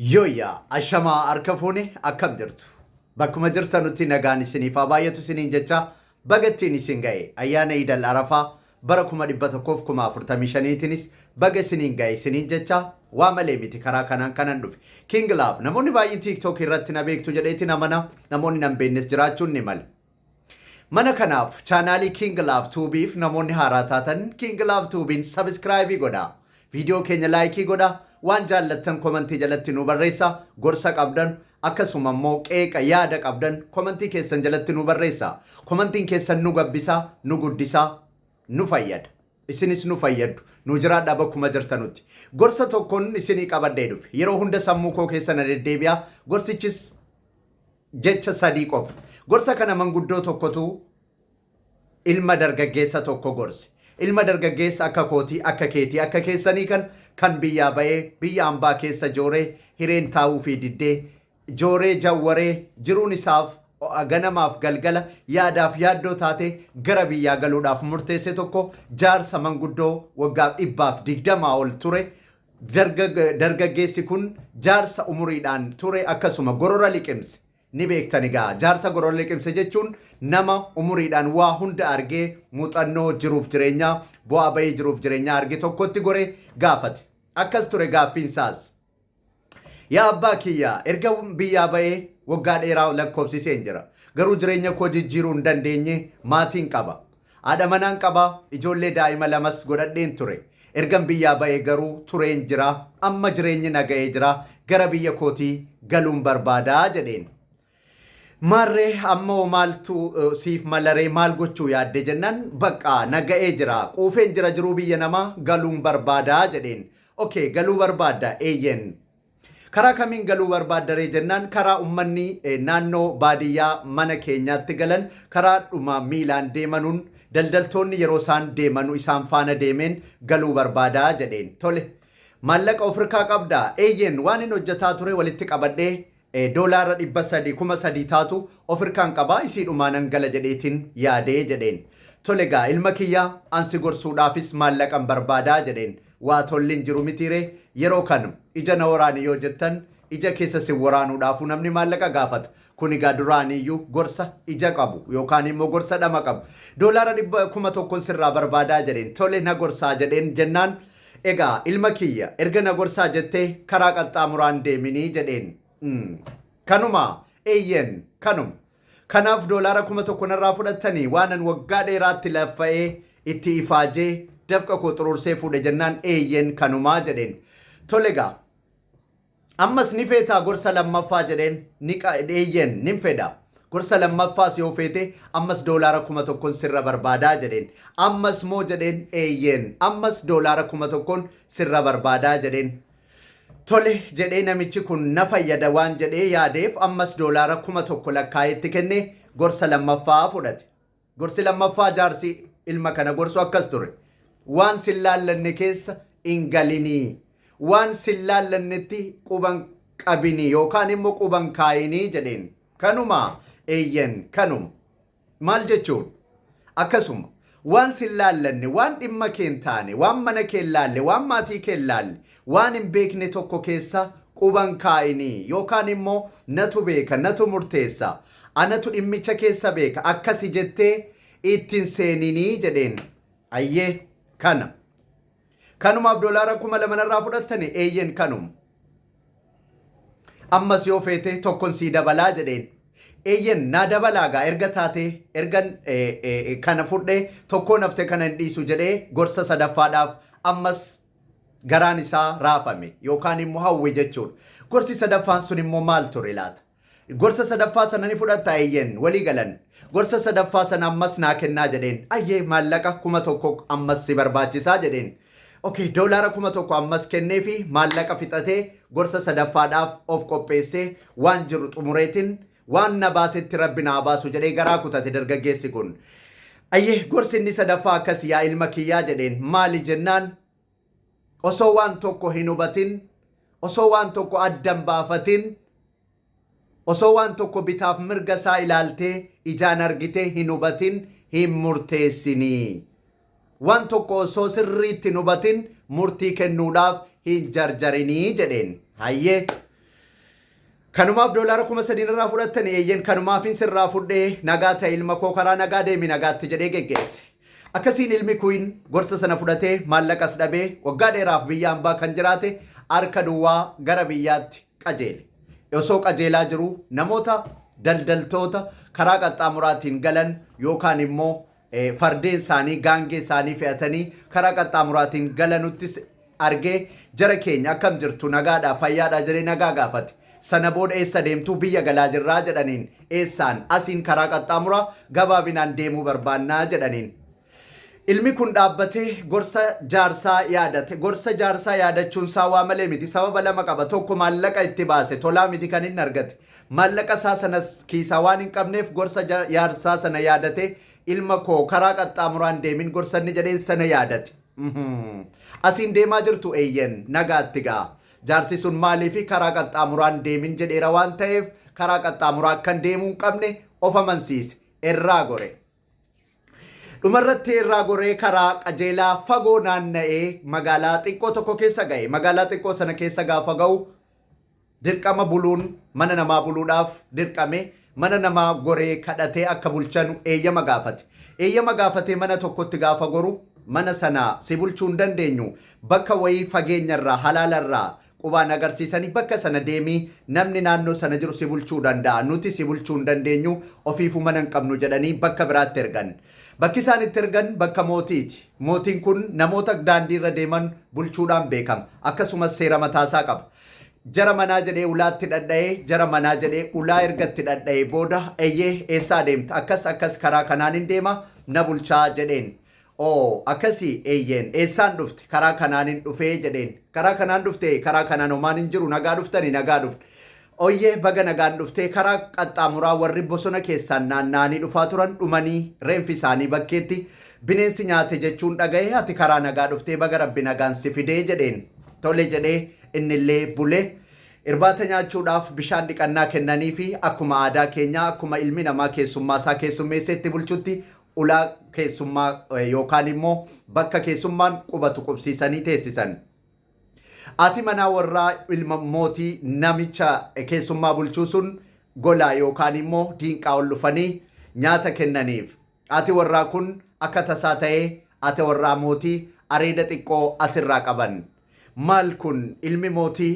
Yooyyaa ashamaa harka fuune akkam jirtu? Bakkuma jirtanutti nagaan isiniif haa baay'atu isiniin jecha baga ittiin isin ga'e ayyaana Iidal Arafaa bara 145,045tiinis baga isiniin ga'e isiniin jecha waa malee miti karaa kanaan kanan dhufe. King Love namoonni baay'een TikTok irratti na beektu jedheetiin amana namoonni nan beeknes jiraachuun ni mala. Mana kanaaf chaanaalii King Love Tuubiif namoonni haaraa taatan King Love Tuubiin sabiskiraayibii godhaa. Viidiyoo keenya laayikii godhaa. Waan jaallattan komantii jalatti nu barreessa. Gorsa qabdan akkasuma immoo qeeqa yaada qabdan komantii keessan jalatti nu barreessa. Komantiin keessan nu gabbisa, nu guddisa, nu fayyada. Isinis nu fayyaddu. Nu jiraadhaa bakkuma jirtanutti. Gorsa tokkoon isinii qabadhee dhufe. Yeroo hunda sammuu koo keessa na deddeebi'a. Gorsichis jecha sadii qofa. Gorsa kana manguddoo tokkotu ilma dargaggeessa tokko gorse. Ilma dargaggeessa akka kootii, akka keetii, akka keessanii kan kan biyyaa ba'ee biyya ambaa keessa jooree hireen taa'uu fi diddee jooree jawwaree jiruun isaaf ganamaaf galgala yaadaaf yaaddoo taate gara biyyaa galuudhaaf murteesse tokko jaarsa manguddoo waggaa 120 ol ture. Dargaggeessi kun jaarsa umuriidhaan ture akkasuma gorora liqimse ni beektan egaa jaarsa gorora liqimse jechuun nama umuriidhaan waa hunda argee muuxannoo jiruuf jireenyaa bu'aa bahii jiruuf jireenyaa arge tokkotti goree gaafate. Akkas ture gaaffiin isaas. Yaa abbaa kiyya erga biyyaa ba'ee waggaa dheeraa lakkoofsiseen jira. Garuu jireenya koo jijjiiruu hin dandeenye maatiin qaba. Haadha manaan qaba ijoollee daa'ima lamas godhadheen ture. Ergan biyyaa ba'ee garuu tureen jira. Amma jireenyi na ga'ee jira. Gara biyya kootii galuun barbaadaa jedheen. Maarree amma hoo maaltu siif malaree maal gochuu yaadde jennaan bakka na ga'ee jira. Quufeen jira jiruu biyya namaa galuun barbaadaa jedheen. Okay galuu barbaadda eeyyeen. Karaa kamiin galuu barbaaddaree jennaan karaa ummanni naannoo baadiyyaa mana keenyaatti galan karaa dhuma miilaan deemanuun daldaltoonni yeroo isaan deemanu isaan faana deemeen galuu barbaadaa jedheen. Tole. Maallaqa ofirkaa qabdaa? Eeyyeen waan hin hojjetaa ture walitti qabadhee doolaara 300 3,000 taatu ofirkaan qabaa isii dhumaanan gala jedheetiin yaadee jedheen. Tole gaa ilma kiyya ansi gorsuudhaafis maallaqan barbaadaa jedheen. Waa tolli hin jiru mitiiree yeroo kana ija na waraani yoo jettan ija keessa sin waraanuudhaafuu namni maallaqa gaafata. Kun egaa duraaniiyyuu gorsa ija qabu yookaan immoo gorsa dhama qabu. Doolaara 1,000 sirraa barbaadaa jedheen. Tole na gorsaa jedheen jennaan egaa ilma kiyya erga na gorsaa jettee karaa qaxxaamuraan deeminii jedheen. Kanuma eeyyen kanuma. Kanaaf doolaara 1,000 narraa fudhattanii waanan waggaa dheeraatti laffa'ee itti ifaajee dafqa koo xuruursee fuudhe jennaan eeyyen kanumaa jedheen. Tole egaa ammas ni feetaa gorsa lammaffaa jedheen ni eeyyen nin fedha. Gorsa lammaffaas yoo feete ammas doolaara 1,000 sirra barbaadaa jedheen. Ammas moo jedheen eeyyen ammas doolaara 1,000 sirra barbaadaa jedheen. Tole jedhee namichi kun na fayyada waan jedhee yaadeef ammas doolaara 1,000 lakkaa'ee itti kenne gorsa lammaffaa fudhate. Gorsi lammaffaa jaarsi ilma kana gorsu akkas ture. Waan sin laallanne keessa hin galinii. Waan sin laallannetti quban qabinii yookaan immoo quban kaayinii jedheen. Kanuma eeyyen kanuma. Maal jechuun? Akkasuma waan sin laallanne, waan dhimma kee hin taane, waan mana kee hin laalle, waan maatii kee hin laalle, waan hin beekne tokko keessa quban kaa'inii yookaan immoo natu beeka, natu murteessa, anatu dhimmicha keessa beeka akkasi jettee itti hin seeninii jedheen. Ayyee kana. Kanumaaf doolaara 2,000 narraa fudhattani? Eeyyen kanuma. Ammas yoo feete tokkon sii dabalaa jedheen. Eeyyen naa dabalaa gaa erga taatee ergan kana fudhee tokkoon hafte kana hin dhiisu jedhee gorsa sadaffaadhaaf ammas garaan isaa raafame yookaan immoo hawwe jechuudha. Gorsi sadaffaan sun immoo maal ture laata? Gorsa sadaffaa sana ni fudhatta eeyyen walii galan. Gorsa sadaffaa sana ammas naa kennaa jedheen. Ayyee maallaqa 1,000 ammas si barbaachisaa jedheen. Okay, doolaara 1,000 ammas kennee fi maallaqa fixatee gorsa sadaffaadhaaf of qopheessee waan jiru xumureetiin waan na baasetti rabbi naa baasu jedhee garaa kutate dargaggeessi kun. Ayyee gorsi inni sadaffaa akkas yaa ilma kiyyaa jedheen maali jennaan osoo waan tokko hin hubatin osoo waan tokko adda hin baafatin osoo waan tokko bitaaf mirga isaa ilaaltee ijaan argitee hin hubatin hin murteessinii. Waan tokko osoo sirriitti hin hubatin murtii kennuudhaaf hin jarjarinii jedheen. Hayyee. Kanumaaf doolaara 3000 irraa fudhattani eeyyen kanumaafin sirraa fudhee nagaa ta'i ilma koo karaa nagaa deemi nagaatti jedhee geggeesse. Akkasiin ilmi kuin gorsa sana fudhatee maallaqas dhabee waggaa dheeraaf biyya ambaa kan jiraate harka duwwaa gara biyyaatti qajeele. Osoo qajeelaa jiruu namoota daldaltoota karaa qaxxaamuraatiin galan yookaan immoo fardeen isaanii gaangee isaanii fe'atanii karaa qaxxaamuraatiin galanuttis argee jara keenya akkam jirtu nagaadhaa fayyaadhaa jedhee nagaa gaafate. Sana booda eessa deemtuu biyya galaa jirraa jedhaniin eessaan asiin karaa qaxxaamuraa gabaabinaan deemuu barbaannaa jedhaniin. Ilmi kun dhaabbatee gorsa jaarsaa yaadate. Gorsa jaarsaa yaadachuun isaa waa malee miti. Sababa lama qaba. Tokko maallaqa itti baase tolaa miti kan inni argate. Maallaqa isaa sanas kiisaa waan hin qabneef gorsa jaarsaa sana yaadate ilma koo karaa qaxxaamuraan deemin gorsa inni jedheen sana yaadate. Asiin deemaa jirtu eeyyen nagaatti gaa. Jaarsi sun maaliifi karaa qaxxaamuraan deemin jedheera waan ta'eef karaa qaxxaamuraa akkan deemuu hin qabne of amansiise. Irraa gore. Dhumarratti irraa goree karaa qajeelaa fagoo naanna'ee magaalaa xiqqoo tokko keessa ga'e. Magaalaa xiqqoo sana keessa gaafa ga'u dirqama buluun mana namaa buluudhaaf dirqame mana namaa goree kadhatee akka bulchanu eeyyama gaafate. Eeyyama gaafatee mana tokkotti gaafa goru mana sana si bulchuu hin dandeenyu bakka wayii fageenyarraa halaalarraa qubaan agarsiisanii bakka sana deemii namni naannoo sana jiru si bulchuu danda'a nuti si bulchuu hin dandeenyu ofiifuu mana hin qabnu jedhanii bakka biraatti ergan. Bakki isaan itti ergan bakka mootiiti. Mootiin kun namoota daandiirra deeman bulchuudhaan beekama. Akkasumas seera mataasaa qaba. Jara manaa jedhee ulaatti dhadha'ee jara manaa jedhee ulaa erga itti dhadha'ee booda eeyyee eessaa deemta akkas akkas karaa kanaan hin deema na bulchaa jedheen. Oo akkasii eeyyeen eessaan dhufte karaa kanaanin dhufee jedheen karaa kanaan dhufte karaa kanaan homaan hin jiru nagaa dhuftani nagaa dhufte. Oyyee baga nagaan dhuftee karaa qaxxaamuraa warri bosona keessaan naanna'anii dhufaa turan dhumanii reenfi isaanii bakkeetti bineensi nyaate jechuun dhaga'e ati karaa nagaa dhuftee baga rabbi nagaan si fidee jedheen. Tole jedhee innillee bulee Irbaata nyaachuudhaaf bishaan dhiqannaa kennaniifi akkuma aadaa keenyaa akkuma ilmi namaa keessummaa isaa keessummeessee itti bulchutti ulaa keessummaa yookaan immoo bakka keessummaan qubatu qubsiisanii teessisan. Haati manaa warraa ilma mootii namicha keessummaa bulchuu sun golaa yookaan immoo diinqaa ol dhufanii nyaata kennaniif. Haati warraa kun akka tasaa ta'ee haati warraa mootii areeda xiqqoo asirraa qaban. Maal kun ilmi mootii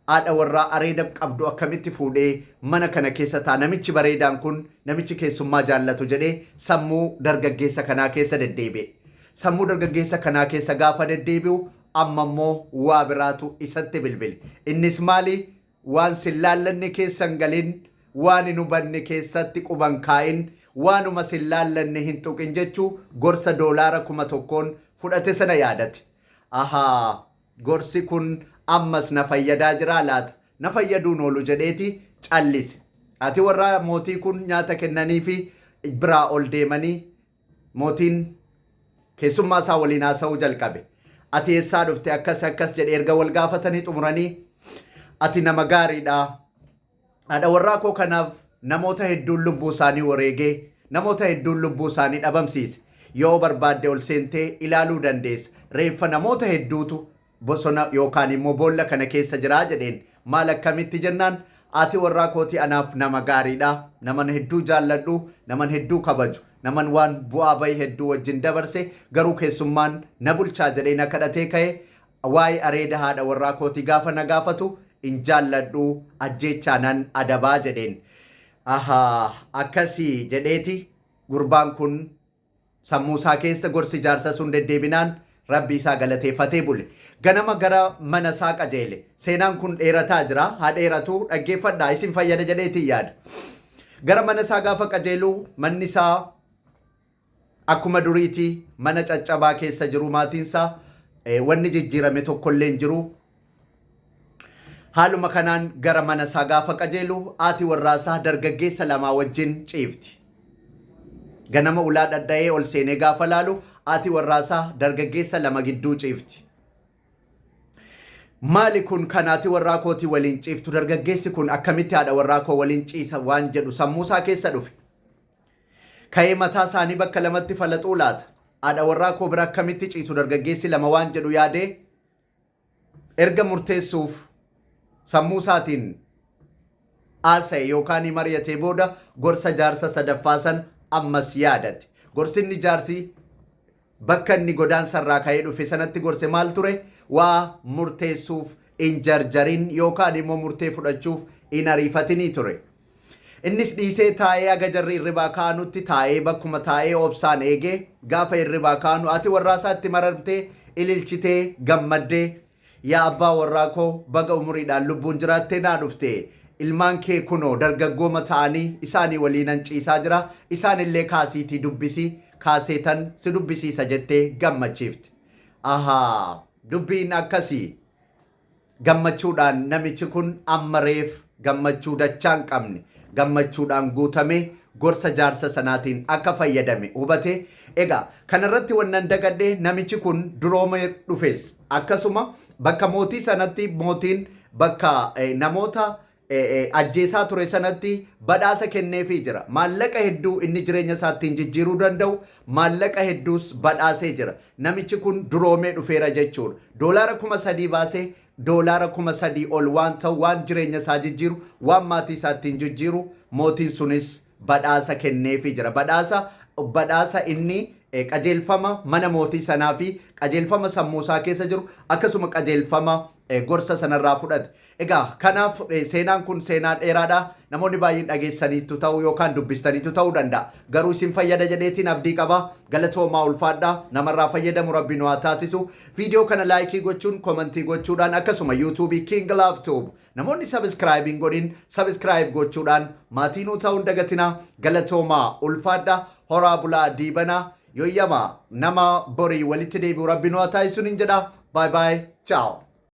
haadha warraa areeda qabdu akkamitti fuudhee mana kana keessa ta'a namichi bareedaan kun namichi keessummaa jaallatu jedhee sammuu dargaggeessa kanaa keessa deddeebi'e. Sammuu dargaggeessa kanaa keessa gaafa deddeebi'u amma immoo waa biraatu isatti bilbile. Innis maali? Waan sin laallanne keessa hin galin, waan hin hubanne keessatti quba hin kaa'in, waanuma sin laallanne hin tuqin jechuu gorsa doolaara 1000n fudhate sana yaadate. Ahaa! Gorsi kun ammas na fayyadaa jiraa laata? Na fayyaduun oolu jedheeti callise. Haati warraa mootii kun nyaata kennaniifi biraa ol deemanii mootiin keessummaa isaa waliin haasa'uu jalqabe. Ati eessaa dhufte akkas akkas jedhe erga wal gaafatanii xumuranii ati nama gaariidha. Haadha warraa koo kanaaf namoota hedduun lubbuu isaanii wareegee namoota hedduun lubbuu isaanii dhabamsiise. Yoo barbaadde ol seentee ilaaluu dandeessa. Reeffa namoota hedduutu bosona yookaan immoo boolla kana keessa jira jedheen. Maal akkamitti jennaan haati warraa kootii anaaf nama gaariidha. Naman hedduu jaalladhu, naman hedduu kabaju, naman waan bu'aa bahii hedduu wajjin dabarse garuu keessummaan na bulchaa jedhee na kadhatee ka'e waa'ee areeda haadha warraa kootii gaafa na gaafatu hin jaalladhu ajjeechaa nan adabaa jedheen. Ahaa akkasii jedheeti gurbaan kun sammuu isaa keessa gorsi jaarsa sun deddeebinaan Rabbii isaa galateeffatee bule. Ganama gara mana isaa qajeele. Seenaan kun dheerataa jira. Haa dheeratu dhaggeeffadhaa isin fayyada jedheetiin yaada. Gara mana isaa gaafa qajeelu manni isaa akkuma duriiti mana caccabaa keessa jiru maatiin isaa wanni jijjiirame tokkollee hin jiru. Haaluma kanaan gara mana isaa gaafa qajeelu haati warraa isaa dargaggeessa lamaa wajjin ciifti. Ganama ulaa dhadha'ee ol seenee gaafa laalu haati warraa isaa dargaggeessa lama gidduu ciifti. Maali kun kan haati warraa kootii waliin ciiftu dargaggeessi kun akkamitti haadha warraa koo waliin ciisa waan jedhu sammuu isaa keessa dhufe. Ka'ee mataa isaanii bakka lamatti falaxuu laata? Haadha warraa koo bira akkamitti ciisu dargaggeessi lama waan jedhu yaadee erga murteessuuf sammuu isaatiin haasa'e yookaan mari'atee booda gorsa jaarsa sadaffaa san ammas yaadate. Gorsinni jaarsi bakka inni godaansarraa ka'ee dhufe sanatti gorse maal ture? Waa murteessuuf hin jarjarin yookaan immoo murtee fudhachuuf hin ariifatinii ture. Innis dhiisee taa'ee aga jarri hirribaa ka'anutti taa'ee bakkuma taa'ee obsaan eegee gaafa hirribaa ka'anu ati warraa isaatti maramtee ililchitee gammaddee, "Yaa abbaa warraa koo, baga umuriidhaan lubbuun jiraattee naa dhufte. Ilmaan kee kunoo dargaggooma ta'anii isaanii waliinan ciisaa jira. Isaanillee kaasiitii dubbisi, kaaseetan si dubbisiisa," jettee gammachiifte. Ahaa, dubbiin akkasii. Gammachuudhaan namichi kun amma reef gammachuu dachaa hin qabne gammachuudhaan guutamee gorsa jaarsa sanaatiin akka fayyadame hubate. Egaa kanarratti wannan dagadhe, namichi kun duroomee dhufes akkasuma bakka mootii sanatti, mootiin bakka namoota ajjeesaa ture sanatti badhaasa kenneefii jira. Maallaqa hedduu inni jireenya isaattiin jijjiiruu danda'u maallaqa hedduus badhaasee jira. Namichi kun duroomee dhufeera jechuudha. $3,000 baasee $3,000 ol waan ta'u, waan jireenya isaa jijjiiru, waan maatii isaattiin jijjiiru mootiin sunis badhaasa kenneefii jira. Badhaasa inni qajeelfama mana mootii sanaa fi qajeelfama sammuu isaa keessa jiru akkasuma qajeelfama gorsa sanarraa fudhate. Egaa kanaaf seenaan kun seenaa dheeraadha. Namoonni baay'een dhageessaniitu ta'uu yookaan dubbistaniitu ta'uu danda'a. Garuu isin fayyada jedheetiin abdii qaba. Galatoomaa, ulfaadha. Namarraa fayyadamu Rabbi nu haa taasisu. Viidiyoo kana like gochuun, comment gochuudhaan, akkasuma YouTube King Love Tube namoonni subscribe hin godhin subscribe gochuudhaan maatii nuu ta'uu hin dagatinaa. Galatoomaa, ulfaadha. Horaa bulaa diibanaa. Yooyyamaa, nama borii walitti deebi'u Rabbi nu haa taasisu hin jedha. Bye bye. Ciao.